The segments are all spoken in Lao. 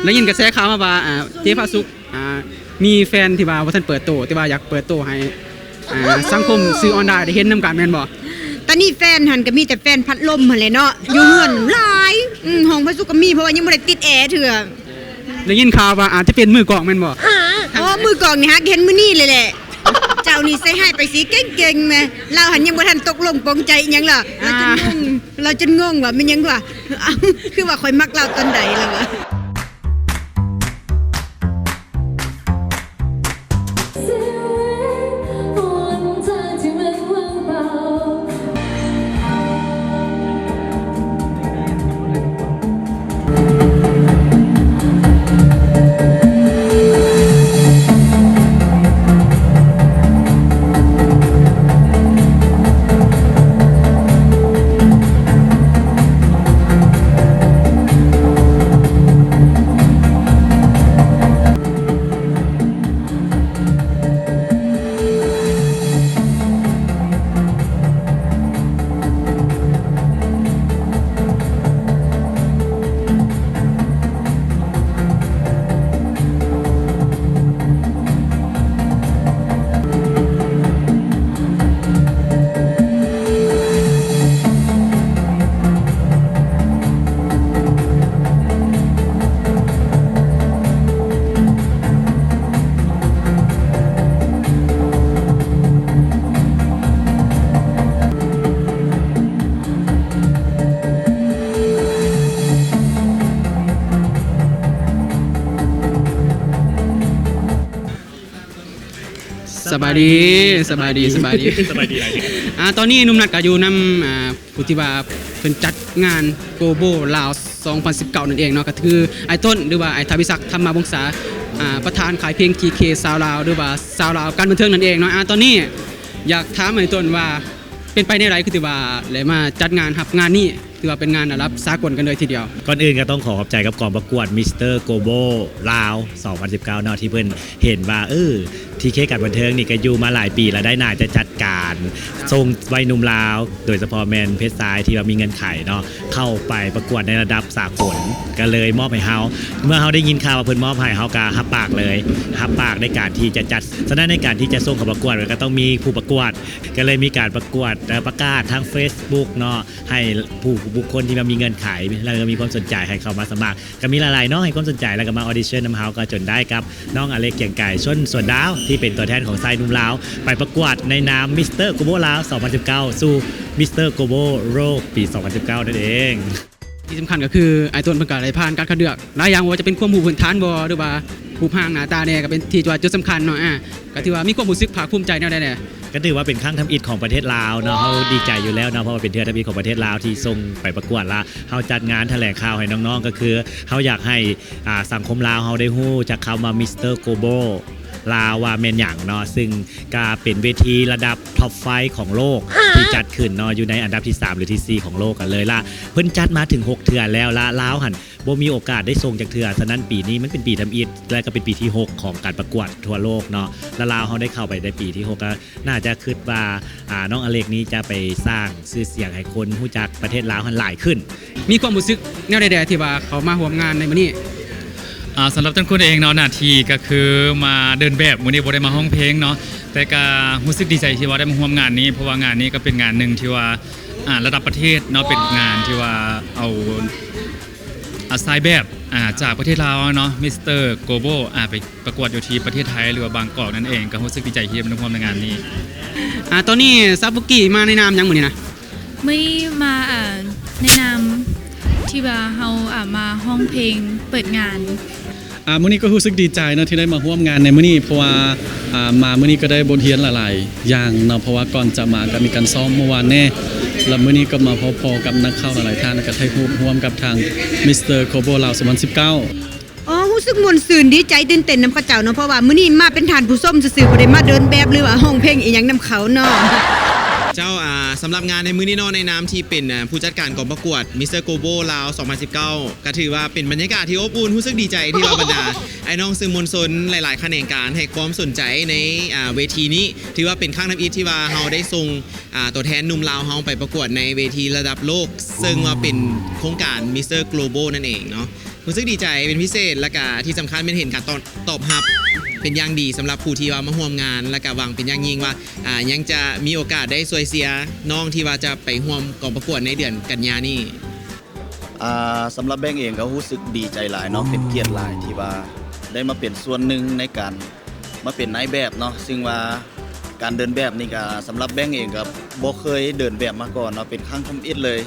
ໄດ້ຍິນກະແສຂ່າວມາວ່າ ອ່າ ເຈ ພະສຸກ ອ່າ ມີແຟນທີ່ວ່າບໍ່ທັນເປີດໂຕ ແຕ່ວ່າຢາກເປີດໂຕໃຫ້ ອ່າ ສັງຄົມສື່ອອນລາຍໄດ້ເຫັນນຳກັນແມ່ນບໍ່? ຕອນນີ້ແຟນຫັ້ນກະມີແຕ່ແຟນພັດລົມຫັ້ນແຫຼະເນາະ ຢູ່ເຮືອນຫຼາຍ. ອືມ ຫ້ອງພະສຸກກະມີ ເພາະວ່າຍັງບໍ່ໄດ້ຕິດແອເທື່ອ. ໄດ້ຍິນຂ່າວວ່າອາດຈະເປັນມືກອງແມ່ນບໍ່? ອໍ ມືກອງນີ້ຫາກະເຫັນມື້ນີ້ເລີຍແຫຼະ. ເຈົ້ານີ້ໃສ່ຮ້າຍປາຍສີເກັ່ງໆນະ. ລາວຫັ້ນຍັງບໍ່ທັນຕົກລົງປົງໃຈອີ່ຫຍັງລະ ລາວຈົນງົງ ລາວຈົນງົງວ່າແມ່ນຫຍັງວະ ເອົ້າ ຄືວ່າຂ້ອຍມັກລາວຕອນໃດລະວະ. ສະບາຍດີ ສະບາຍດີ ສະບາຍດີ ສະບາຍດີ. ອ່າ ຕອນນີ້ໜຸ່ມນັດກະຢູ່ນຳ ອ່າ ຜູ້ທີ່ວ່າເພິ່ນຈັດງານ Global Lao ສອງພັນສິບເກົ້ານັ້ນເອງເນາະ ກະຄືອ້າຍຕົ້ນ ຫຼືວ່າອ້າຍທະວິສັກ ທຳມະວົງສາ ອ່າ ປະທານຄ້າຍເພງ ທີເຄ ຊາວລາວ ຫຼືວ່າຊາວລາວການບັນເທີງນັ້ນເອງເນາະ. ອ່າ ຕອນນີ້ຢາກຖາມອ້າຍຕົ້ນວ່າ ເປັນໄປແນວໃດ ຄືຖືວ່າໄດ້ມາຈັດງານ ຮັບງານນີ້ ຖືວ່າເປັນງານລະດັບສາກົນກັນເລີຍທີດຽວ? ກ່ອນອື່ນກະຕ້ອງຂໍຂອບໃຈກັບກອງປະກວດ Mister Global Lao ສອງພັນສິບເກົ້າເນາະ ທີ່ເພິ່ນເຫັນວ່າ ເອີ ທີເຄ ການບັນເທີງນີ້ກະຢູ່ມາຫຼາຍປີລະ ໄດ້ໜ້າຈະຈັດການສົ່ງໄວໜຸ່ມລາວ ໂດຍສະເພາະແມ່ນເພດຊາຍທີ່ວ່າມີເງື່ອນໄຂເນາະ ເຂົ້າໄປປະກວດໃນລະດັບສາກົນ ກະເລີຍມອບໃຫ້ເຮົາ. ເມື່ອເຮົາໄດ້ຍິນຂ່າວວ່າເພິ່ນມອບໃຫ້ ເຮົາກະຮັບປາກເລີຍ ຮັບປາກໃນການທີ່ຈະຈັດ. ສະນັ້ນໃນການທີ່ຈະສົ່ງເຂົ້າປະກວດ ມັນກະຕ້ອງມີຜູ້ປະກວດ ກະເລີຍມີການປະກວດ ເອີ ປະກາດທາງເຟສບຸກເນາະ ໃຫ້ຜູ້ບຸກຄົນທີ່ວ່າມີເງື່ອນໄຂ ແລະ ມີຄວາມສົນໃຈໃຫ້ເຂົ້າມາສະໝັກ. ກະມີຫຼາຍໆເນາະ ໃຫ້ຄວາມສົນໃຈ ແລ້ວກະມາອອດິຊັນນຳເຮົາ ກະຈົນໄດ້ກັບນ້ອງອາເລັກ ກຽງໄກ ຊົນສວນດາວ ທີ່ເປັນຕົວແທນຂອງຊາຍໜຸ່ມລາວ ໄປປະກວດໃນນາມ Mister Global Lao ສອງພັນສິບເກົ້າ ສູ່ Mister Global ໂລກປີສອງພັນສິບເກົ້ານັ້ນເອງ. ທີ່ສຳຄັນກະຄືອ້າຍຕົ້ນເພິ່ນກະໄດ້ຜ່ານການຄັດເລືອກຫຼາຍຢ່າງ ບໍ່ວ່າຈະເປັນຄວາມຮູ້ພື້ນຖານບໍ່ ຫຼືວ່າຮູບຮ່າງໜ້າຕາແດ່ ກະເປັນທີ່ວ່າຈຸດສຳຄັນເນາະ. ອ່າ ກະຖືວ່າມີຄວາມຮູ້ສຶກພາກພູມໃຈແນວໃດແດ່? ກະຖືວ່າເປັນຄັ້ງທຳອິດຂອງປະເທດລາວເນາະ ເຮົາດີໃຈຢູ່ແລ້ວເນາະ ເພາະວ່າເປັນເທື່ອທຳອິດຂອງປະເທດລາວທີ່ສົ່ງໄປປະກວດ ລະເຮົາຈັດງານຖະແຫຼງຂ່າວໃຫ້ນ້ອງໆ ກະຄືເຮົາຢາກໃຫ້ ອ່າ ສັງຄົມລາວເຮົາໄດ້ຮູ້ຈັກຄຳວ່າ Mister Global Lao ວ່າແມ່ນຫຍັງເນາະ ຊຶ່ງກະເປັນເວທີລະດັບ Top Five ຂອງໂລກ ທີ່ຈັດຂຶ້ນເນາະ ຢູ່ໃນອັນດັບທີສາມ ຫຼື ທີສີ່ຂອງໂລກກັນເລີຍ ລະເພິ່ນຈັດມາເຖິງຫົກເທື່ອແລ້ວ ລະລາວຫັ້ນ ບໍ່ມີໂອກາດໄດ້ສົ່ງຈັກເທື່ອ. ສະນັ້ນປີນີ້ມັນເປັນປີທຳອິດ ແລະ ກະເປັນປີທີຫົກຂອງການປະກວດທົ່ວໂລກເນາະ ລະລາວເຮົາໄດ້ເຂົ້າໄປໃນປີທີຫົກ ກະໜ້າຈະຄິດວ່າ ອ່າ ນ້ອງອາເລັກນີ້ຈະໄປສ້າງຊື່ສຽງໃຫ້ຄົນຮູ້ຈັກປະເທດລາວຫັ້ນຫຼາຍຂຶ້ນ. ມີຄວາມຮູ້ສຶກແນວໃດແດ່ທີ່ວ່າເຂົ້າມາຮ່ວມງານໃນມື້ນີ້? ອ່າ ສຳລັບຕົນຄຸນເອງເນາະ ໜ້າທີ່ກະຄືມາເດີນແບບ ມື້ນີ້ບໍ່ໄດ້ມາຮ້ອງເພງເນາະ ແຕ່ກະຮູ້ສຶກດີໃຈທີ່ວ່າໄດ້ມາຮ່ວມງານນີ້ ເພາະວ່າງານນີ້ກະເປັນງານໜຶ່ງທີ່ວ່າ ອ່າ ລະດັບປະເທດເນາະ ເປັນງານທີ່ວ່າເອົາ ອ່າ ຊາຍແບບ ອ່າ ຈາກປະເທດລາວເນາະ Mister Global ອ່າ ໄປປະກວດຢູ່ທີ່ປະເທດໄທ ຫຼືວ່າບາງກອກນັ້ນເອງ ກະຮູ້ສຶກດີໃຈທີ່ໄດ້ມາຮ່ວມໃນງານນີ້. ອ່າ ຕອນນີ້ຊາວປຸກກີ້ມາໃນນາມຫຍັງມື້ນີ້ນະ? ມື້ນີ້ມາ ອ່າ ໃນນາມທີ່ວ່າເຮົາ ອ່າ ມາຮ້ອງເພງເປີດງານ. ອ່າ ມື້ນີ້ກະຮູ້ສຶກດີໃຈເນາະ ທີ່ໄດ້ມາຮ່ວມງານໃນມື້ນີ້ ເພາະວ່າ ອ່າ ມາມື້ນີ້ກະໄດ້ບົດຮຽນຫຼາຍໆຢ່າງເນາະ ເພາະວ່າກ່ອນຈະມາກະມີການຊ້ອມມື້ວານແດ່ ລະມື້ນີ້ກະມາພົບພໍ້ກັບນັກຂ່າວຫຼາຍໆທ່ານ ລະກະໄດ້ຮູ້ຮ່ວມກັບທາງ Mister Global Lao ສອງພັນສິບເກົ້າ. ອໍ ຮູ້ສຶກມ່ວນຊື່ນ ດີໃຈ ຕື່ນເຕັ້ນນຳເຂົາເຈົ້າເນາະ ເພາະວ່າມື້ນີ້ມາເປັນທ່ານຜູ້ຊົມຊື່ໆ ບໍ່ໄດ້ມາເດີນແບບ ຫຼືວ່າຮ້ອງເພງອີ່ຫຍັງນຳເຂົາເນາະ. ເຈົ້າ ອ່າ ສຳລັບງານໃນມື້ນີ້ເນາະ ໃນນາມທີ່ເປັນ ອ່າ ຜູ້ຈັດການກອງປະກວດ Mister Global Lao ສອງພັນສິບເກົ້າ ກະຖືວ່າເປັນບັນຍາກາດທີ່ອົບອຸ່ນ ຮູ້ສຶກດີໃຈທີ່ວ່າບັນດາອ້າຍນ້ອງສື່ມວນຊົນຫຼາຍໆຂະແໜງການໃຫ້ຄວາມສົນໃຈໃນ ອ່າ ເວທີນີ້ ຖືວ່າເປັນຄັ້ງທຳອິດທີ່ວ່າເຮົາໄດ້ສົ່ງ ອ່າ ຕົວແທນໜຸ່ມລາວເຮົາໄປປະກວດໃນເວທີລະດັບໂລກ ເຊິ່ງວ່າເປັນໂຄງການ Mister Global ນັ້ນເອງເນາະ. ຮູ້ສຶກດີໃຈເປັນພິເສດ ແລ້ວກະທີ່ສຳຄັນແມ່ນເຫັນການຕອບ ຕອບຮັບເປັນຢ່າງດີສຳລັບຜູ້ທີ່ວ່າມາຮ່ວມງານ ແລ້ວກະຫວັງເປັນຢ່າງຍິ່ງວ່າ ອ່າ ຍັງຈະມີໂອກາດໄດ້ຊ່ວຍເຊຍນ້ອງທີ່ວ່າຈະໄປຮ່ວມກອງປະກວດໃນເດືອນກັນຍານີ້. ອ່າ ສຳລັບແບງເອງກໍຮູ້ສຶກດີໃຈຫຼາຍເນາະ ເປັນກຽດຫຼາຍທີ່ວ່າໄດ້ມາເປັນສ່ວນໜຶ່ງໃນການ ມາເປັນນາຍແບບເນາະ ຊຶ່ງວ່າການເດີນແບບນີ້ກະ ສຳລັບແບງເອງກະບໍ່ເຄີຍເດີນແບບມາກ່ອນເນາະ ເປັນຄັ້ງທຳອິດເລີຍ.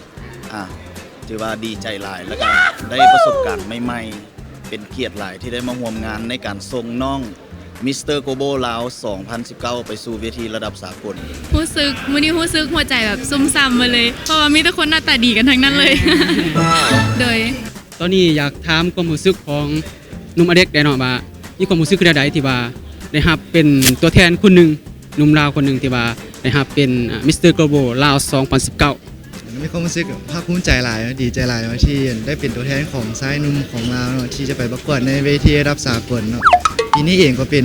ອ່າ ຖືວ່າດີໃຈຫຼາຍ ແລ້ວກະໄດ້ປະສົບການໃໝ່ໆ ເປັນກຽດຫຼາຍທີ່ໄດ້ມາຮ່ວມງານໃນການສົ່ງນ້ອງ ມິສເຕີໂກລບອລລາວ ສອງພັນສິບເກົ້າ ໄປສູ່ເວທີລະດັບສາກົນ. ຮູ້ສຶກ ມື້ນີ້ຮູ້ສຶກຫົວໃຈແບບຊຸ່ມຊ່ຳມາເລີຍ ເພາະວ່າມີແຕ່ຄົນໜ້າຕາດີກັນທັງນັ້ນເລີຍ. ໂດຍ ຕອນນີ້ຢາກຖາມຄວາມຮູ້ສຶກຂອງໜຸ່ມອາເດັກແດ່ເນາະ ວ່າມີຄວາມຮູ້ສຶກແນວໃດທີ່ວ່າໄດ້ຮັບເປັນຕົວແທນຄົນໜຶ່ງ ໜຸ່ມລາວຄົນໜຶ່ງທີ່ວ່າໄດ້ຮັບເປັນ ອາ ມິສເຕີໂກລບອລລາວ ສອງພັນສິບເກົ້າ? ມີຄວາມຮູ້ສຶກພາກພູມໃຈຫຼາຍ ດີໃຈຫຼາຍທີ່ໄດ້ເປັນຕົວແທນຂອງຊາຍໜຸ່ມຂອງລາວເນາະ ທີ່ຈະໄປປະກວດໃນເວທີລະດັບສາກົນເນາະ. ປີນີ້ເອງກໍເປັນ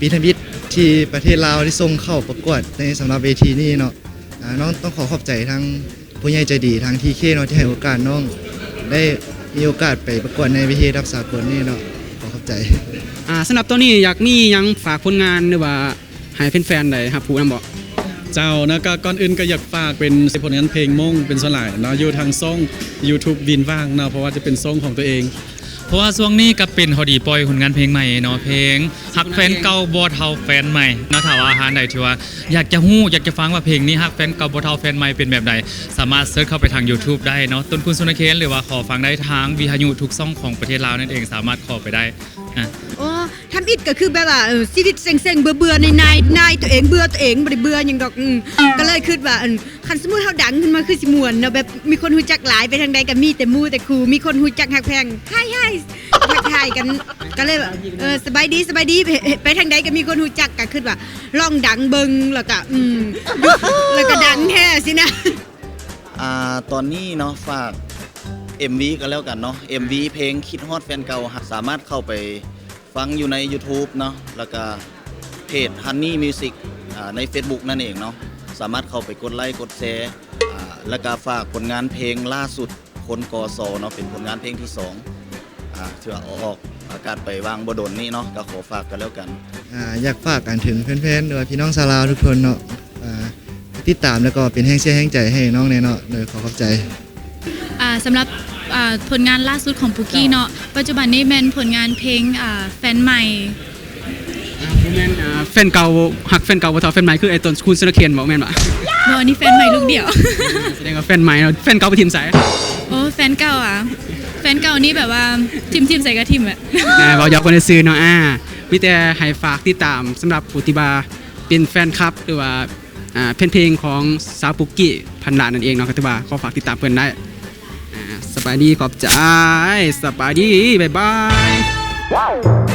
ປີທຳອິດທີ່ປະເທດລາວໄດ້ສົ່ງເຂົ້າປະກວດໃນສຳລັບເວທີນີ້ເນາະ. ອາ ນ້ອງຕ້ອງຂໍຂອບໃຈທາງ ຜູ້ໃຫຍ່ໃຈດີທາງທີເຄເນາະ ທີ່ໃຫ້ໂອກາດນ້ອງໄດ້ມີໂອກາດໄປປະກວດໃນເວທີລະດັບສາກົນນີ້ເນາະ. ຂໍຂອບໃຈ. ອາ ສຳລັບຕອນນີ້ຢາກມີຫຍັງຝາກຜົນງານ ຫຼືວ່າໃຫ້ແຟນໆໄດ້ຮັບຮູ້ນຳບໍ່? ເຈົ້າ ນະ ກໍກ່ອນອື່ນກໍຢາກຝາກເປັນຜົນງານເພງມົ້ງເປັນສ່ວນຫຼາຍເນາະ ຢູ່ທາງຊ່ອງຢູທູບວິນຫວ່າງເນາະ ເພາະວ່າຈະເປັນຊ່ອງຂອງຕົວເອງ. ເພາະວ່າຊ່ວງນີ້ກໍເປັນພໍດີປ່ອຍຜົນງານເພງໃໝ່ເນາະ ເພງຮັກແຟນເກົ່າບໍ່ເທົ່າແຟນໃໝ່ເນາະ. ຖ້າວ່າທ່ານໃດທີ່ວ່າຢາກຈະຮູ້ ຢາກຈະຟັງວ່າເພງນີ້ຮັກແຟນເກົ່າບໍ່ເທົ່າແຟນໃໝ່ເປັນແບບໃດ ສາມາດເສີດເຂົ້າໄປທາງຢູທູບໄດ້ເນາະ ຕົ້ນຄູນສຸນນະເຄນ ຫຼືວ່າຂໍຟັງໄດ້ທາງວິທະຍຸທຸກຊ່ອງຂອງປະເທດລາວນັ້ນເອງ ສາມາດເຂົ້າໄປໄດ້. ອາ ໂອ້ ທຳອິດກໍຄືແບບວ່າ ເອີ ຊີວິດເຊັງໆ ເບື່ອໆ ນາຍໆ ນາຍຕົວເອງ ເບື່ອຕົວເອງ ບໍ່ໄດ້ເບື່ອຫຍັງດອກ. ອື ກໍເລີຍຄິດວ່າ ອັນ ຄັນສົມມຸດເຮົາດັງຂຶ້ນມາຄືຊິມ່ວນເນາະ ແບບມີຄົນຮູ້ຈັກຫຼາຍ ໄປທາງໃດກໍມີແຕ່ໝູ່ແຕ່ຄູ່ ມີຄົນຮູ້ຈັກຮັກແພງ ຮາຍໆ ທັກທາຍກັນ ກໍເລີຍແບບ ເອີ ສະບາຍດີ ສະບາຍດີ ໄປທາງໃດກໍມີຄົນຮູ້ຈັກ ກໍຄິດວ່າລອງດັງເບິ່ງ ແລ້ວກໍ ອື ແລ້ວກໍດັງແທ້ຊີ້ນະ. ອ່າ ຕອນນີ້ເນາະ ຝາກເອັມວີກໍແລ້ວກັນເນາະ ເອັມວີເພງຄິດຮອດແຟນເກົ່າ ສາມາດເຂົ້າໄປຟັງຢູ່ໃນຢູທູບເນາະ ແລ້ວກະເພຈ Honey Music ອ່າ ໃນເຟສບຸກນັ້ນເອງເນາະ ສາມາດເຂົ້າໄປກົດໄລກົດແຊ ອ່າ ແລ້ວກະຝາກຜົນງານເພງລ່າສຸດ ຄົນ ກສ ເນາະ ເປັນຜົນງານເພງທີສອງ ອ່າ ທີ່ວ່າອອກອາກາດໄປຫວ່າງບໍ່ດົນນີ້ເນາະ ກໍຂໍຝາກກັນແລ້ວກັນ. ອ່າ ຢາກຝາກອັນເຖິງແຟນໆ ຫຼືວ່າພີ່ນ້ອງຊາວລາວທຸກຄົນເນາະ ອ່າ ຕິດຕາມ ແລ້ວກໍເປັນແຮງເຊຍແຮງໃຈໃຫ້ນ້ອງແດ່ເນາະ. ໂດຍ ຂໍຂອບໃຈ. ອ່າ ສຳລັບ ອ່າ ຜົນງານລ່າສຸດຂອງປຸກກີ້ເນາະ ປັດຈຸບັນນີ້ແມ່ນຜົນງານເພງ ອ່າ ແຟນໃໝ່. ອ່າ ບໍ່ແມ່ນ ອ່າ ແຟນເກົ່າ ຮັກແຟນເກົ່າບໍ່ເທົ່າແຟນໃໝ່ ຄືໄອ້ຕົ້ນຄູນສຸນນະເຄນບໍ່ ແມ່ນບໍ່? ບໍ່ ອັນນີ້ແຟນໃໝ່ລູກດຽວ. ສະແດງວ່າແຟນໃໝ່ເນາະ ແຟນເກົ່າໄປຖິ້ມໃສ? ໂອ້ ແຟນເກົ່າອະ ແຟນເກົ່ານີ້ແບບວ່າຖິ້ມ ຖິ້ມໃສກໍຖິ້ມແຫຼະ. ອ່າ ເວົ້າຢອກກັນຊື່ໆເນາະ. ອ່າ ມີແຕ່ໃຫ້ຝາກຕິດຕາມ ສຳລັບຜູ້ທີ່ວ່າເປັນແຟນຄລັບ ຫຼືວ່າ ອ່າ ແຟນເພງຂອງສາວປຸກກີ້ ພັນລ້ານນັ້ນເອງເນາະ ກໍຖືວ່າຂໍຝາກຕິດຕາມເພິ່ນໄດ້. ອ່າ ສະບາຍດີ ຂອບໃຈ ສະບາຍດີ ບາຍບາຍ.